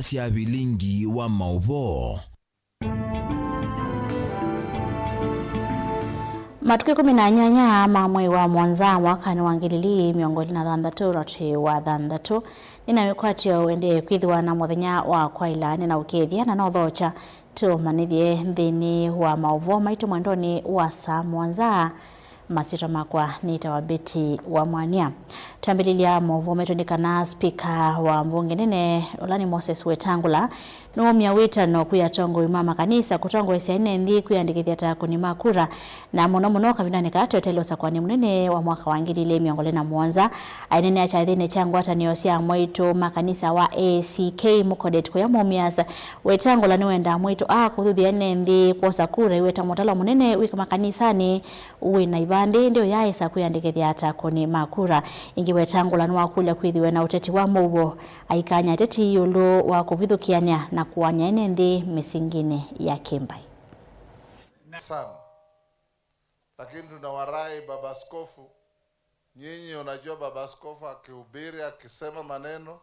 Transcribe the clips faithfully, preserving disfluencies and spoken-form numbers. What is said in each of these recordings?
sya vilingi wa maũvoo. Matukũ ĩkũmi na nyanya ma mwei wa mũonza mwakanĩ wa ngili ili mĩongo ĩlĩ na thanthatũ, na twĩ wa thanthatũ, nĩna wĩkwatyo ũendee kwĩthĩwa na mũthenya wa kwaĩla, nĩna ũkethya na nothokya tũmanyĩthye nthĩnĩ wa maũvoo maitũ mwendonĩ wa saa mũonza. Masyĩtwa makwa nĩtawa Betty wa Mwania. Twambĩlĩlya maũvoo maitũ nĩ kana spika wa mbunge nene, ũla nĩ Moses Wetangula, nũũmya wĩtano kwĩ atongoi ma makanisa kũtongoesya ene nthĩ kwĩyandĩkĩthya ta akũni ma kura, na mũno mũno kavindanĩ kaa tweteele ũsakũani mũnene wa mwaka wa ngili ili mĩongo ĩlĩ na mũonza. Aineenea kyathĩnĩ kya ngwatanĩo sya amwaitũ ma kanisa wa A C K Mukodet kũya Mumias, Wetangula nĩwendaa amwaitũ aa kũthuthya ene nthĩ kwosa kura iweta mũtalo mũnene wĩ makanisanĩ wĩ na ivandĩ, ĩndĩ ũyaaĩsa kwĩyandĩkĩthya ta akũni ma kura. Ĩngĩ, Wetangula nĩwakũlya kwĩthĩwe na ũteti wa mũuo, aikany'a ateti ĩũlũ wa kũvithũkĩanĩa na kũany'a ene nthĩ mĩsinginĩ ya kĩmbaĩ. Sana. Lakini tunawarai Baba Askofu, nyinyi unajua Baba Askofu akihubiri, akisema maneno,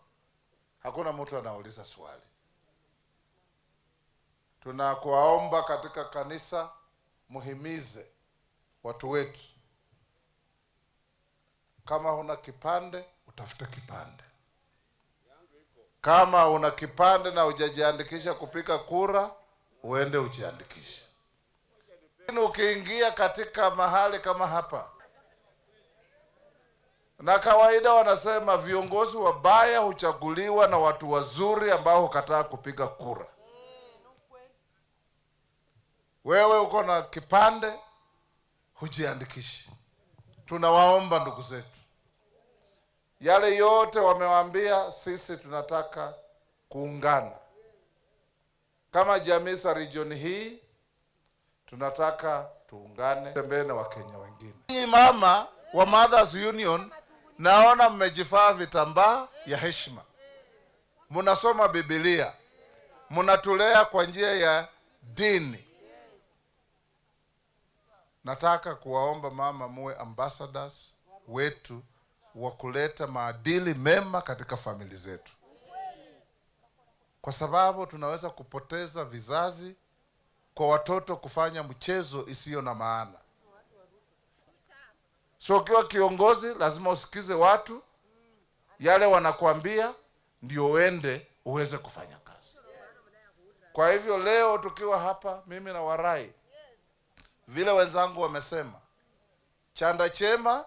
hakuna mtu anauliza swali. Tunakuwaomba katika kanisa, muhimize watu wetu. Kama huna kipande, utafute kipande. Kama una kipande na hujajiandikisha kupiga kura, uende ujiandikishe. Lakini ukiingia katika mahali kama hapa, na kawaida wanasema viongozi wabaya huchaguliwa na watu wazuri ambao hukataa kupiga kura. Wewe uko na kipande, hujiandikishe. Tunawaomba ndugu zetu, yale yote wamewaambia, sisi tunataka kuungana kama jamii za region hii. Tunataka tuungane, tembee na Wakenya wengine. Nyinyi mama wa Mothers Union, naona mmejivaa vitambaa ya heshima. Mnasoma Biblia. Mnatulea kwa njia ya dini. Nataka kuwaomba mama muwe ambassadors wetu wa kuleta maadili mema katika famili zetu. Kwa sababu tunaweza kupoteza vizazi kwa watoto kufanya mchezo isiyo na maana. So ukiwa kiongozi, lazima usikize watu, yale wanakuambia, ndio uende uweze kufanya kazi. Kwa hivyo leo tukiwa hapa, mimi nawarai, vile wenzangu wamesema, chanda chema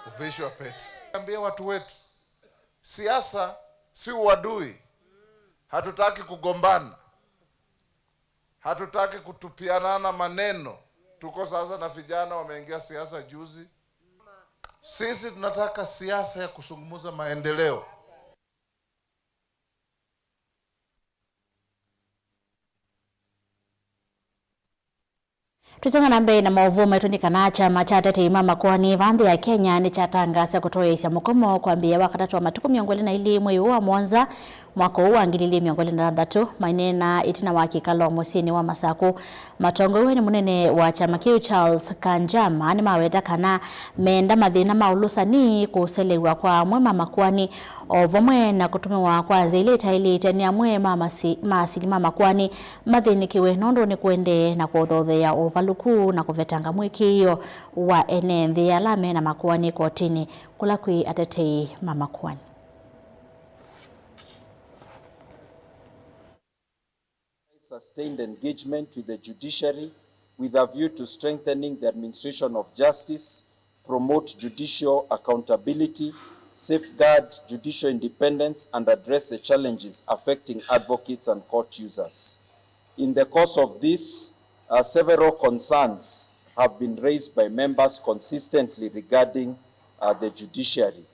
huvishwa pete. Ambia watu wetu, siasa si uadui. Hatutaki kugombana. Hatutaki kutupianana maneno. Tuko sasa na vijana wameingia siasa juzi. Sisi tunataka siasa ya kuzungumza maendeleo. Tũisonga na mbee na maũvoo maitũ nĩ kana kyama kya atetei ma makoani vaa nthĩ ya Kenya nĩkyatangaasya kũtoeesya mũkomo kwambĩĩa Wakatatũ wa matukũ mĩongo ĩlĩ na ilĩ mwei ũũ wa mũonza mwaka ũũ wa ngili ilĩ mĩongo ĩlĩ na thanthatũ. Maineena ĩtina wa kĩkalo mũsyĩnĩ wa Masakũ, matongoew'e nĩ mũnene wa kyama kĩu Charles Kanjama nĩmaweta kana meenda mathĩna ma ũlũsani, kũselew'a kwa amwe ma makoani, o vamwe na kũtũmĩwa kwa nzĩa ila itaĩlĩte nĩ amwe ma masi-, ma asili ma makoani mathĩnĩkĩwe nũndũ nĩkũendee na kũthotheea ũvalũku na kũvetanga mũĩkĩĩo wa ene nthĩ ala me na makoani kotinĩ kũla kwĩ atetei ma makoani. Sustained engagement with the judiciary with a view to strengthening the administration of justice, promote judicial accountability, safeguard judicial independence, and address the challenges affecting advocates and court users. In the course of this, uh, several concerns have been raised by members consistently regarding, uh, the judiciary.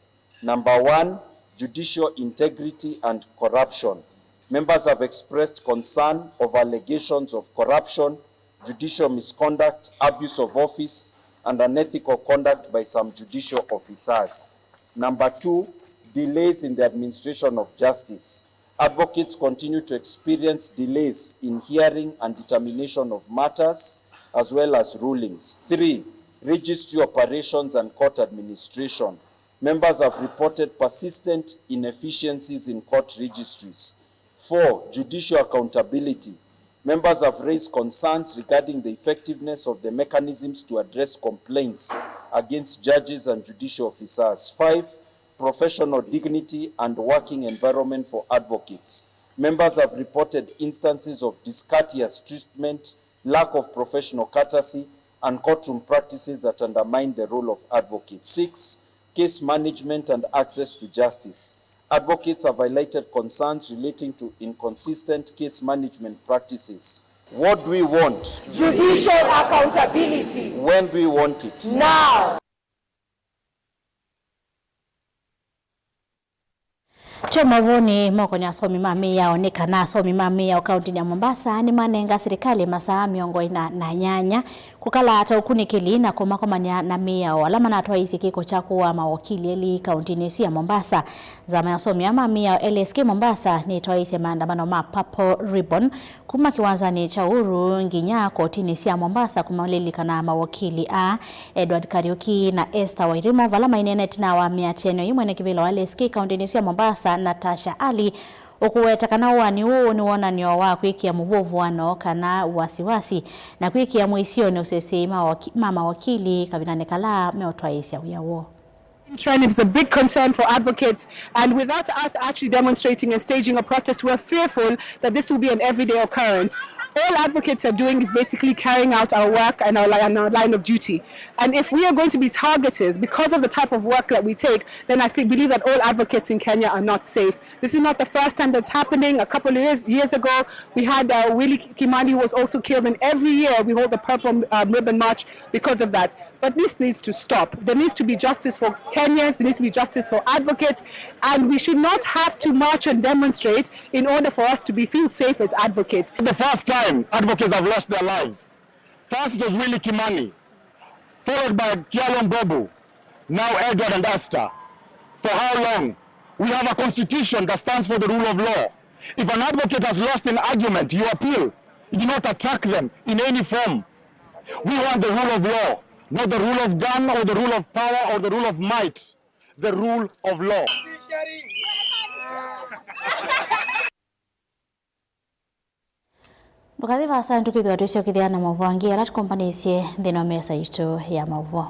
Number one, judicial integrity and corruption. Members have expressed concern over allegations of corruption, judicial misconduct, abuse of office, and unethical conduct by some judicial officers. Number two, delays in the administration of justice. Advocates continue to experience delays in hearing and determination of matters, as well as rulings. Three, registry operations and court administration. Members have reported persistent inefficiencies in court registries. Four, judicial accountability. Members have raised concerns regarding the effectiveness of the mechanisms to address complaints against judges and judicial officers. Five, professional dignity and working environment for advocates. Members have reported instances of discourteous treatment, lack of professional courtesy, and courtroom practices that undermine the role of advocates. Six, case management and access to justice. Advocates have highlighted concerns relating to inconsistent case management practices. What do we want? Judicial accountability. When do we want it? Now. Twe maũvoonĩ mokoni asomi ma mĩao nĩ kana asomi ma mĩao kauntinĩ ya Mombasa nĩmanenga silikalĩ masaa mĩongo ĩna na nyanya kũkala ta ũkunĩkĩli na kũmakomany'a na mĩao ala manatwaisye kĩko kya kũaa mawokili elĩ kauntinĩ ĩsu ya Mombasa. Nzama ya asomi aa ma mĩao L S K Mombasa nĩtwaisye maandamano ma Purple Ribbon kuma kĩwanzanĩ kya Uhuru nginya kotinĩ sya Mombasa kũmalilikana mawokili aa, Edward Kariuki na Esther Wairimu, vala maineene ĩtina wa mĩatĩanĩo yĩ mwene kĩvĩla wa L S K kauntinĩ ĩsu ya Mombasa, Natasha Ali, ũkũweta kana ũaani ũũ nĩ wonany'o wa kwĩkĩa mũvũvũano kana wasiwasi na kwĩkĩa mũisyonĩ ũseseĩ ma waki-, ma mawakili kavindanĩ kala meũtwaĩĩsya wĩa woo. Trend, it is a big concern for advocates, and without us actually demonstrating and staging a protest, we're fearful that this will be an everyday occurrence. All advocates are doing is basically carrying out our work and our li-, and our line of duty. And if we are going to be targeted because of the type of work that we take, then I think, believe that all advocates in Kenya are not safe. This is not the first time that's happening. A couple of years, years ago, we had, uh, Willy Kimani was also killed, and every year we hold the Purple, uh, Ribbon March because of that. But this needs to stop. There needs to be justice for Kenyans, there needs to be justice for advocates, and we should not have to march and demonstrate in order for us to be, feel safe as advocates. The first time advocates have lost their lives. First it was Willy Kimani, followed by Kialo Ngobu, now Edward and Esther. For how long? We have a constitution that stands for the rule of law. If an advocate has lost an argument, you appeal. You do not attack them in any form. We want the rule of law, not the rule of gun or the rule of power or the rule of might. The rule of law. Ndũkathi vaasa, nĩtũkĩthĩwa twĩsyokethya na maũvoo angĩ ala tũkombanĩisye nthĩnĩ wa mesa yitũ ya maũvoo.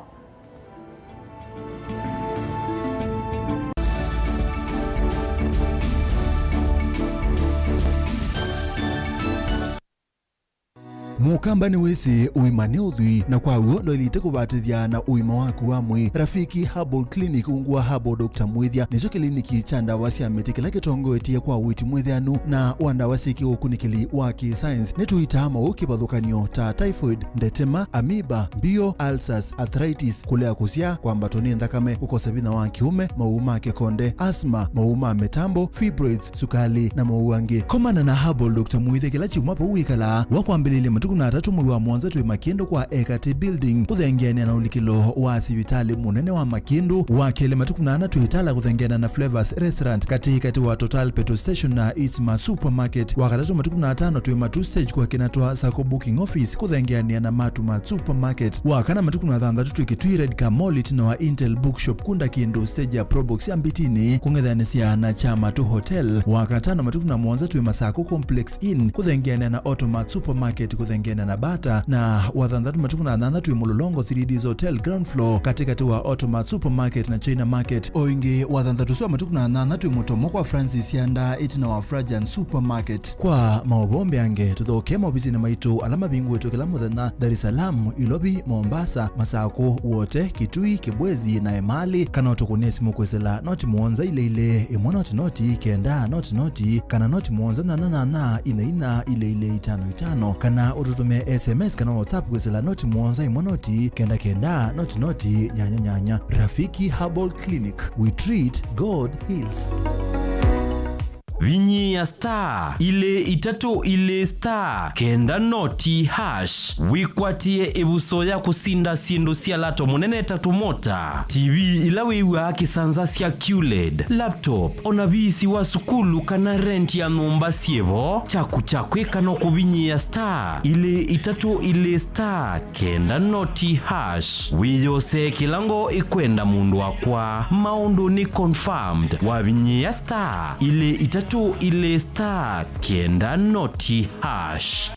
Mũkamba nĩwĩsĩ ũima nĩ ũthwii, na kwa w'o ndwaĩlĩte kũvatĩthya na ũima waku wa mwĩĩ. Rafiki Herbal Clinic, ungu wa Herbal Doctor Mwĩthya, nĩkyo kĩliniki kya ndawa sya mĩtĩ kĩla kĩtongoetye kwa ũiiti mwĩtheanu na wa ndawa syĩ kĩũkunĩkĩli wa kĩ-science. Nĩtũitaa maũũ kĩvathũkany'o ta typhoid, ndetema, amoeba, mbio, ulcers, arthritis, kũlea kũsyaa, kwambatwa nĩ nthakame, kũkosa vinya wa kĩũme, maũũ ma kĩkonde, asthma, maũũ ma mĩtambo, fibroids, sukalĩ, na maũũ angĩ. Komana na Herbal Doctor Mwĩthya kĩla kyumwa vau wĩkalaa. Wakwambĩlĩlya matukũ na atatũ mwei wa mũonza twĩ Makĩndũ kwa Ekati Building, kũthengeanĩa na ũlikĩlo wa sivitalĩ mũnene wa Makĩndũ. Wa kelĩ matukũ na ana twĩ Tala kũthengeana na Flavors Restaurant, katĩ katĩ wa Total Petrol Station na Isma Supermarket. Wa katatũ matukũ na atano twĩ Matu Stage kwa Kinatwa Sacco Booking Office, kũthengeanĩa na Matu Mart Supermarket. Wa kana matukũ na thanthatũ twĩ Kitui Red Car Mall ĩtina wa Intel Bookshop, kunda kĩndũ stage ya Probox ya Mbitini, kũng'ethanĩsya na Kyamatu Hotel. Wa katano matukũ na mũonza twĩ Masako Complex Inn, kũthengeanĩa na Automat Supermarket, kũthengeanĩa na Bata, na wa thanthatũ matukũ na thanthatũ twĩ Mũlolongo three Ds Hotel ground floor, katĩ katĩ wa Automat Supermarket na China Market. O ĩngĩ, wa thanthatũ ũsu wa matukũ na thanthatũ twĩ Mũtomo kwa Francis Yanda, ĩtina wa Frajan Supermarket. Kwa maũvoo mbeange, tũthokee maovisinĩ maitũ ala mavingũĩtwe kĩla mũthenya, Dar es Salaam, Ilovi, Mombasa, Masakũ, Wote, Kitui, Kibwezi na Emali, kana ũtũkũnĩe simũ kwĩsĩla noti mũonza ilĩ ilĩ, ĩmwe noti noti, kenda noti noti, kana noti mũonza nyanya nyanya, ina ina, ilĩ ilĩ itano itano, kana ũtũtũmĩe S M S kana WhatsApp kwĩsĩla noti mũonza ĩmwe noti, kenda kenda, noti noti, nyanya nyanya. Rafiki Herbal Clinic, we treat, God heals. Vinyĩĩa star ilĩ itatũ ilĩ star kenda noti hash wĩkwatĩe ĩvuso ya kũsinda syĩndũ sya lato mũnene ta tũmota, T V ila wĩw'aa kĩsanza sya Q led, laptop, o na viisi wa sukulu kana rent ya nyũmba syĩ vo. Kyaku kya kwĩka no kũvinyĩĩa star ilĩ itatũ ilĩ star kenda noti hash wĩyosee kĩla ngoo ĩkwenda mũndũ wakwa. Maũndũ nĩ confirmed. Wavinyĩĩa star ilĩ itatũ two ilĩ star kenda noti hash.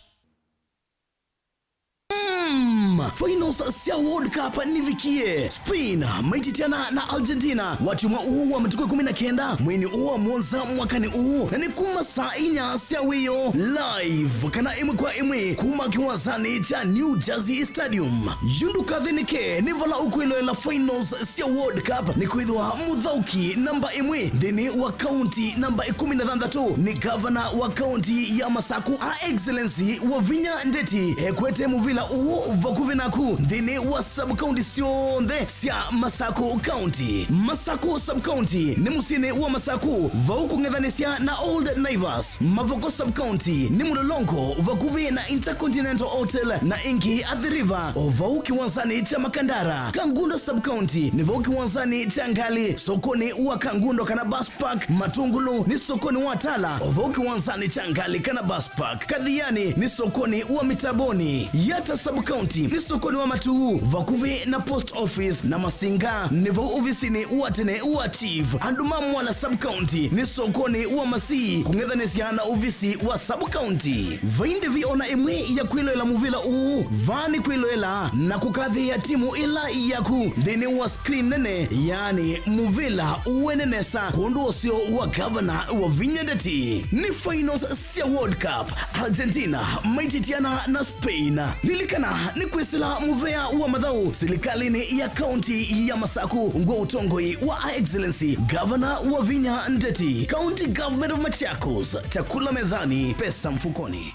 Mm, finals sya World Cup nivikie. Spain maititiana na Argentina wakyumwa ũũ wa matukũ ĩkũmi na kenda mweinĩ ũũ wa mũonza mwakani ũũ, na nĩ kuma saa inya sya wĩoo live kana ĩmwe kwa ĩmwe kuma kĩwanzanĩ kya New Jersey Stadium. Yu ndũkathĩnĩke, nĩ vala ũkwĩloela finals sya World Cup, nĩkwĩthĩwa mũthaũki namba ĩmwe nthĩnĩ wa kaunti namba ĩkũmi na thanthatũ nĩ gavana wa kaunti ya Masaku, Her Excellency Wavinya Ndeti. Ekwete mũvila ũũ vakuvĩ naku nthĩnĩ wa sub-county syonthe sya Masaku County. Masaku sub-county nĩ mũsyĩnĩ wa Masaku, vau kũng'ethanĩsya na Old Naivas. Mavoko sub-county nĩ Mlolongo, vakuvĩ na Intercontinental Hotel na ĩngĩ Athi River, o vau kĩwanzanĩ kya Makandara. Kangundo sub-county nĩ vau kĩwanzanĩ kya ngalĩ, sokonĩ wa Kangundo kana bus park. Matungulu nĩ sokonĩ wa Tala, o vau kĩwanzanĩ kya ngalĩ kana bus park. Kathiani nĩ sokonĩ wa Mitaboni. Yata sub-county nĩ sokonĩ wa Matuu, vakuvĩ na post office, na Masinga nĩ vau ovisinĩ wa tene wa chief. Andũ ma Mwala sub-county nĩ sokonĩ wa Masii, kũng'ethanĩsya na ovisi wa sub-county. Vai ndĩvi o na ĩmwe ya kwĩloela mũvila ũũ. Vaa nĩ kwĩloela na kũkathĩĩa timu ĩla yaku nthĩnĩ wa screen nene, yaani mũvila ũwene nesa kwondũ ũseo wa gavana Wavinya Ndeti. Nĩ finals sya World Cup, Argentina maititiana na Spain. Lilikana, nĩ kwĩsĩla mũvea wa mathaũ silikalĩnĩ ya kaunti ya Masaku ngwa ũtongoi wa Her Excellency Governor Wavinya Ndeti. County Government of Machakos, chakula mezani, pesa mfukoni.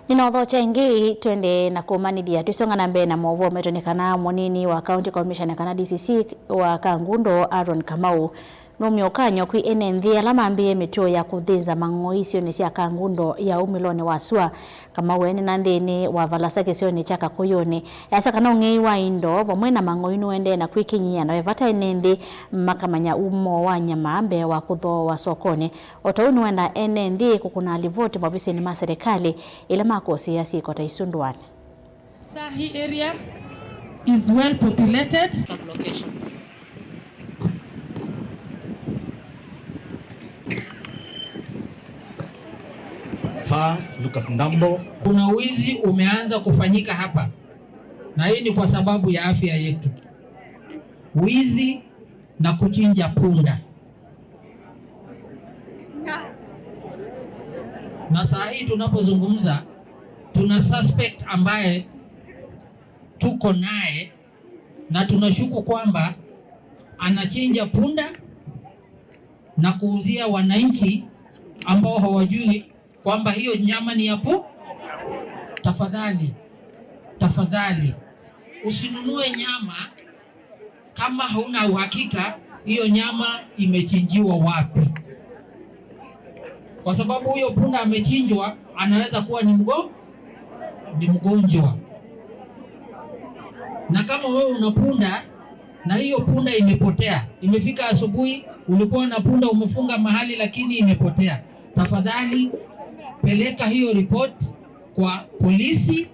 Nĩnaũthokya ĩngĩ, twende na kũmanyĩthya. Twĩsonga na mbee na maũvoo maitũ nĩ kana mũnini wa County Commissioner kana D C C wa Kangundo, Aaron Kamau, nũmie ũkany'o kwĩ ene nthĩ ala mambĩĩe mĩtuo ya kũthĩnza mang'oi isionĩ sya Kangundo ya umĩlonĩ wa sua. Kamau eenena nthĩnĩ wa valasa kĩsionĩ kya Kakũyũnĩ, easya kana ũng'ei wa indo vamwe na mang'oi nũendee na kwĩkinyĩa, na ve vata ene nthĩ makamanya umo wa nyama mbee wa kũthooa sokonĩ. O ta ũu nĩwenda ene nthĩ kũkũna livoti maovisinĩ ma serikali ĩla makũsĩĩa syĩko ta isu ndũanĩ. Sahi area is well populated. Some locations. Sir Lucas Ndambo. Kuna wizi umeanza kufanyika hapa, na hii ni kwa sababu ya afya yetu. Wizi na kuchinja punda. Na saa hii tunapozungumza, tuna suspect ambaye tuko naye na tunashuku kwamba anachinja punda na kuuzia wananchi ambao hawajui kwamba hiyo nyama ni ya pu-, tafadhali, tafadhali, usinunue nyama kama hauna uhakika hiyo nyama imechinjiwa wapi, kwa sababu huyo punda amechinjwa anaweza kuwa ni mgo-, ni mgonjwa. Na kama wewe una punda na hiyo punda imepotea, imefika asubuhi, ulikuwa na punda umefunga mahali lakini imepotea, tafadhali peleka hiyo report kwa polisi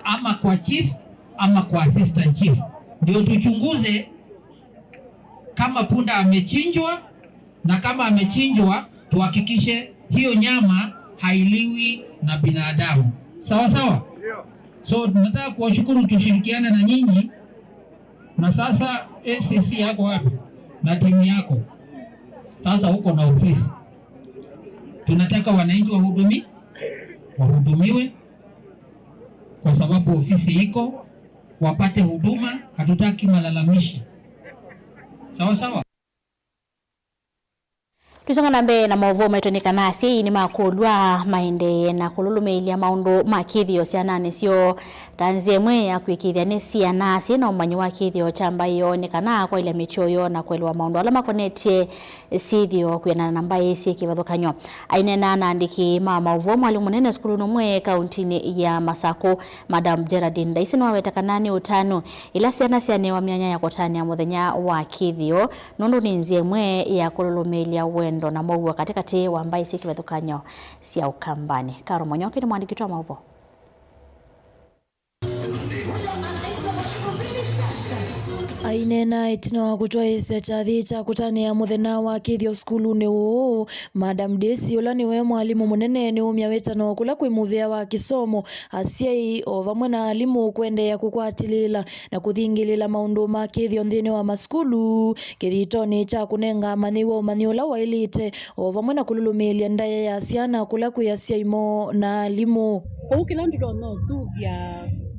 ama kwa chief ama kwa assistant chief, ndio tuchunguze kama punda amechinjwa, na kama amechinjwa, tuhakikishe hiyo nyama hailiwi na binadamu. Sawa sawa? So tunataka kuwashukuru, tushirikiane na nyinyi. Na sasa A C C yako wapi? Na timu yako. Sasa uko na ofisi. Tunataka wananchi wahudumi-, wahudumiwe kwa sababu ofisi iko, wapate huduma, hatutaki malalamishi. Sawa sawa? Tũisonga na mbee na maũvoo maitũ nĩ kana asyai nĩmakũlw'a maendee na kũlũlũmĩĩlya maũndũ ma kĩthĩo syananĩ syoo ta nzĩa ĩmwe ya kũĩkĩĩthya nĩ syana syĩ na ũmanyi wa kĩthĩo kya mbaĩ yoo nĩ kana kwaĩlya mĩtũo yoo na kũelewa maũndũ ala makonetye syĩthĩo kwĩanana na mbaĩ syĩ kĩvathũkany'o. Aineena na andĩki ma maũvoo, mwalimũ mũnene sukulunĩ ũmwe kauntinĩ ya Masakũ, Madam Geraldine Ndaisi nĩwaweta kana nĩ ũtanu ĩla syana syanewa myanya ya kũtanĩa mũthenya wa kĩthĩo, nũndũ nĩ nzĩa ĩmwe ya kũlũlũmĩĩlya wendo na mũuo katĩkatĩ wa mbaĩ syĩ kĩvathũkany'o sya Ũkambanĩ. Karo Mũnyoki nĩ mwandĩki witũ wa maũvoo. Aineena ĩtina wa kũtwaĩĩsya kyathĩ kya kũtanĩa mũthenya wa kĩthyo sukulunĩ ũũ, Madam Daisy, ũla nĩwe mwalimũ mũnene, nĩumya wĩtano kũla kwĩ mũvĩa wa kĩsomo, asyai, o vamwe na alimũ kũendeea kũkwatĩlĩĩla na kũthingĩlĩĩla maũndũ ma kĩthyo nthĩnĩ wa masukulu, kĩthitonĩ kya kũnenga amanyĩw'a ũmanyi ũla waĩlĩte, o vamwe na kũlũlũmĩĩlya ndaĩa ya syana kũla kwĩ asyai moo na alimũ. Kwoou kĩla ndũtonya ũthũthya,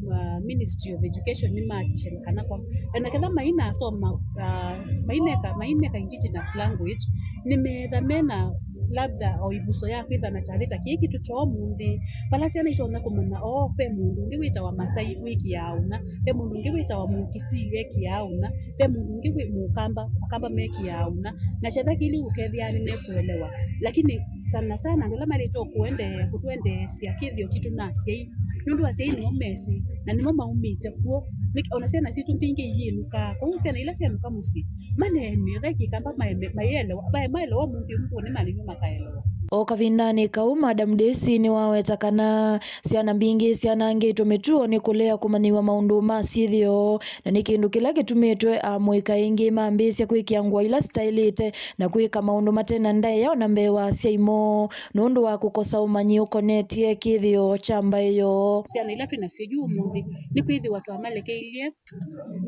uh, Ministry of Education nĩmahakikishe kana kwa, ona ketha mainasoma, uh, maineka, maineka indigenous language, nĩmetha mena labda o ĩvuso ya kwĩtha na kyathĩ ta kĩĩ kitũ kya ũmũnthĩ, vala syana itonya kũmanya, oo, ve mũndũ ũngĩ wĩtawa Masai wĩkĩaa ũna, ve mũndũ ũngĩ wĩtawa Mũkisii ekĩaa ũna, ve mũndũ ũngĩ wĩ Mũkamba, Akamba mekĩaa ũna, na kyetha kĩlĩ ũkethĩa nĩmekũelewa. Lakini sana sana andũ ala maĩlĩte o kũendeea kũtũendeesya kĩthĩo kitũ na asyai, nũndũ asyai nĩmo mesĩ na nĩmo maumĩte kw'o. Nĩkĩ ona syana sitũ mbingĩ iyĩnũkaa, kwoou syana ila syenũka mũsyĩ maneenea ve Kĩkamba maeme-, mayelewa, mae-, maelewa ũmũnthĩ ũmũnthĩ nĩ malĩvyo makaelewa. O kavindanĩ kau, Madam Daisy nĩwaweta kana syana mbingĩ syanangĩtwe mĩtuo nĩ kũlea kũmanyĩw'a maũndũ ma syĩthĩo, na nĩ kĩndũ kĩla kĩtumĩtwe amũika aingĩ mambĩĩsya kwĩkĩa ngũa ila sitaĩlĩte na kwĩka maũndũ mate na ndaĩa o na mbee wa asyai moo, nũndũ wa kũkosa ũmanyi ũkonetye kĩthĩo kya mbaĩ yoo. Syana ila twĩ nasyo yu ũmũnthĩ, nĩkwĩthĩwa twamalekeilye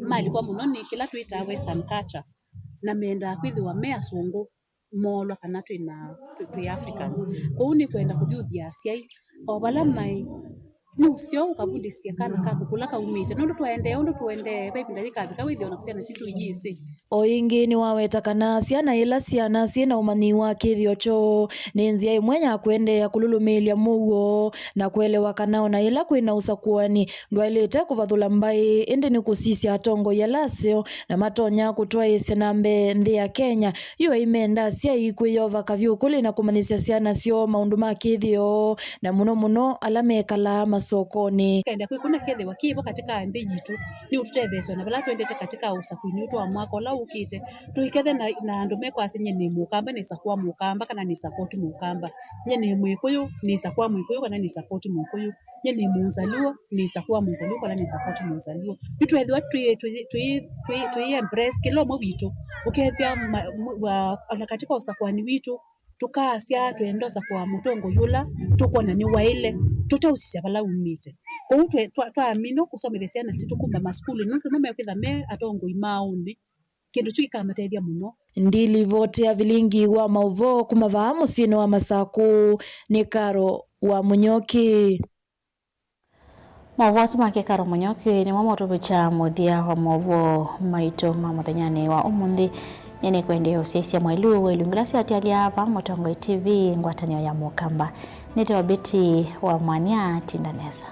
malikwa mũno nĩ kĩla twĩtaa Western culture, na mendaa kwĩthĩwa me asũngũ moolwa kana twĩ na, twĩ, twĩ Africans. Kwoou nĩkwenda kũthuthya asyai o vala maĩ, nũseo ũkavundĩsye kana kaku kũla kaumĩte, nũndũ twaendee ũndũ tũendee, ve ĩvinda yĩkavika wĩthĩe ona syana sitũ iyĩsĩ. O ĩngĩ nĩwaweta kana syana ila syana syĩ na ũmanyi wa kĩthĩo kyoo nĩ nzĩa ĩmwe ya kũendeea kũlũlũmĩĩlya mũuo na kũelewa kana ona ĩla kwĩ na ũsakũani, ndwaĩlĩte kũvathũla mbaĩ, ĩndĩ nĩ kũsisya atongoi ala aseo na matonya kũtwaĩĩsya na mbee nthĩ ya Kenya. Yu aimenda asyai kwĩyova kavyũ kũlĩ na kũmanyĩsya syana syoo maũndũ ma kĩthĩo, na mũno mũno ala mekalaa masokonĩ. Kenda kwĩkũna kĩthĩwa kĩvo katika nthĩ yitũ, nĩ ũtũtetheesya na vala twendete katika ũsakwinĩ witũ wa mwaka ũla ũkĩte. Tũikethe na, na andũ mekwasya, "Nyie nĩ Mũkamba, nĩsakũa Mũkamba," kana, "Nĩsakoti Mũkamba." "Nyie nĩ Mwĩkũyũ, nĩsakũa Mwĩkũyũ," kana, "Nĩsakoti Mũkũyũ." "Nyie nĩ Mũnzaluo, nĩsakũa Mũnzaluo," kana, "Nĩsakoti Mũnzaluo." Yu twethĩwa twĩ, twĩ, twĩ, twĩ, twĩ embrace kĩla ũmwe witũ, ũkethĩa ma-, mũ-, wa-, ona katika ũsakũani witũ, tũkasya twenda ũsakũa mũtongoi ũla tũkwona nĩwaĩle, tũteũsisya vala umĩte. Kwoou twe-, twa-, twamina kũsomethya syana sitũ kuma masukulunĩ, nũndũ nĩmekwĩtha me atongoi maaũnĩ, kĩndũ kyu kĩkamatethya mũno. Ndilivoti ya vilingi wa maũvoo kuma vaa mũsyĩnĩ wa Masakũ nĩ Karo wa Mũnyoki. Maũvoo asu ma Karo Mũnyoki nĩmo maũtũvikya mũthya wa maũvoo maitũ ma mũthenyanĩ wa ũmũnthĩ. Nyie nĩkwendee ũsyaisya mwaĩlu wa ilungu ila syatialya vaa Mũtongoi T V, ngwatanĩo ya Mũkamba. Nĩtawa Betty wa Mwania, tinda nesa.